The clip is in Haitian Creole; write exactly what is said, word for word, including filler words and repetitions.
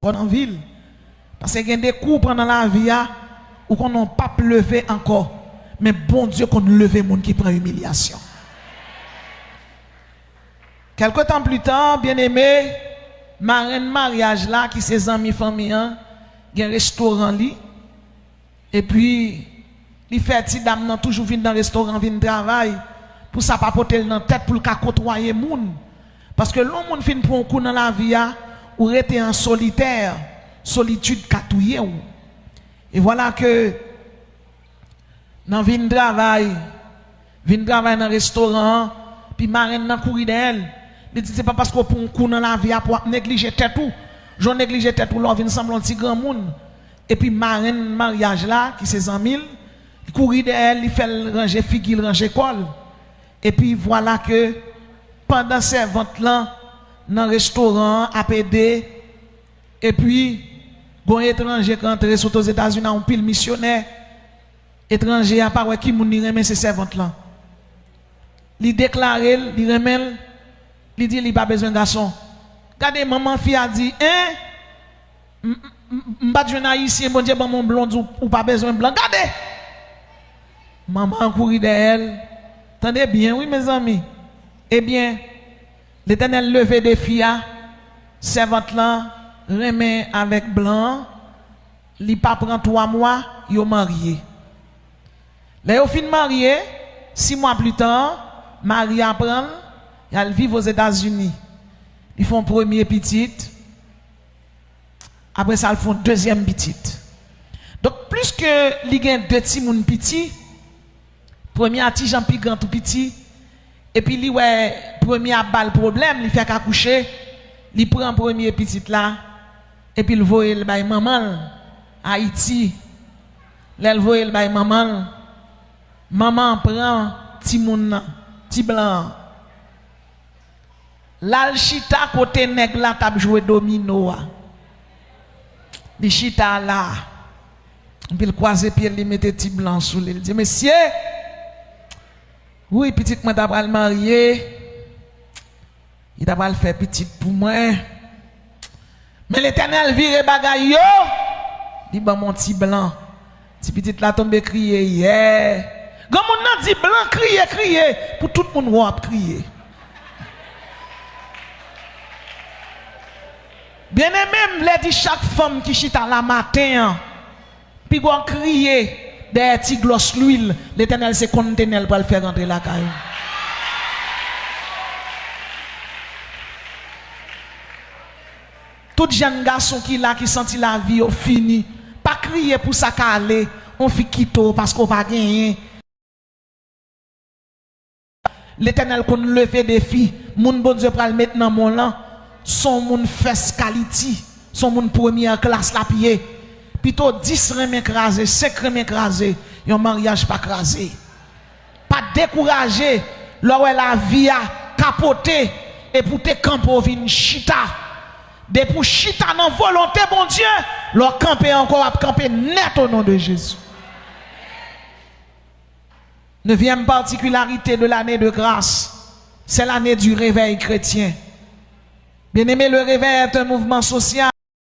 Fò nan vil. Paske gen de kou w pran nan lavi a, ou konnen w p ap leve ankò. Men Bondye konn leve moun ki pran imilyasyon. Kèlke tan pli ta, byeneme, marenn maryaj la, ki se zanmi fanmi an, gen restoran li. Epi, li fè ti dam nan toujou vin nan restoran vin travay, pou sa pa pote l nan tèt pou l ka kotwaye moun. Paske lè yon moun fin pran yon kou nan lavi a, ou rete an solitè, solitid ka touye w. E vwala ke nan vin travay, vin travay nan restoran an, pi marenn nan kouri dèyè l. Li di, se pa paske w pran yon kou nan lavi a pou w ap neglije tèt ou. Jan w neglije tèt ou lè w vin sanble yon ti granmoun. Epi marenn maryaj la, ki se zanmi l, li kouri dèyè l, li fè l ranje figi l, ranje kò l. Epi vwala ke pandan sèvant lan nan restoran an ap ede, epi gon etranje k rantre, sot Ozetazini, yon pil misyonè, etranje a pa wè ki moun li renmen, se sèvant lan. Li deklare l, li renmen l, li di li pa bezwen gason. Gade manman fi a di, en, m, m, m, m pa t jwenn ayisyen, Bondye ban m yon blond, ou, ou pa bezwen blan. Gade! Manman an kouri dèyè l. Tande byen, wi, mezanmi. Ebyen, Letènèl leve defi a, sèvant lan renmen avèk blan an, li pa pran twa mwa, yo marye. Lè yo fin marye, sis mwa pli ta, mari a pran l, y al viv Ozetazini. Li fè yon premye pitit, apre sa, l fè yon dezyèm pitit. Donk, pliske li gen de timoun piti, premye a ti jan pi gran tou piti, epi li wè premye a ba l pwoblèm, li fèk akouche, li pran premye pitit la, epi l voye l bay manman l, Ayiti. Lè l voye l bay manman l, manman an pran timoun nan, ti blan an. L al chita kote nèg la t ap jwe domino a. Li chita la. Epi l kwaze pye l, li mete ti blan sou li. Li di, mesye, wi, pitit mwen ta pral marye. Li ta pral fè pitit pou mwen. Men Letènèl vire bagay yo. Li ban m yon ti blan. Ti pitit la tonbe kriye, yè. Granmoun nan di, blan kriye, kriye. Pou tout moun wè w ap kriye. Byeneme, m vle di chak fanm ki chita la maten an, piga w kriye dèyè ti glòs lwil, Letènèl se kontenè l pral fè rantre lakay ou. Tout jèn gason ki la, ki santi lavi yo fini, pa kriye pou sa k ale, on fi kite w paske w pa genyen. Letènèl konn leve defi. Moun Bondye pral met nan men w lan, se yon moun first quality, se yon moun premyè klas l ap ye. Pito dis renmen kraze, senk renmen kraze, yon maryaj pa kraze. Pa dekouraje lè w wè lavi a kapote, epi w te kanpe, w vin chita. Depi w chita nan volonte Bondye, lè w kanpe ankò, w ap kanpe nèt o non de Jezi. Neuvième particularité de l'année de grâce, c'est l'année du réveil chrétien. Bien-aimé, le réveil est un mouvement social.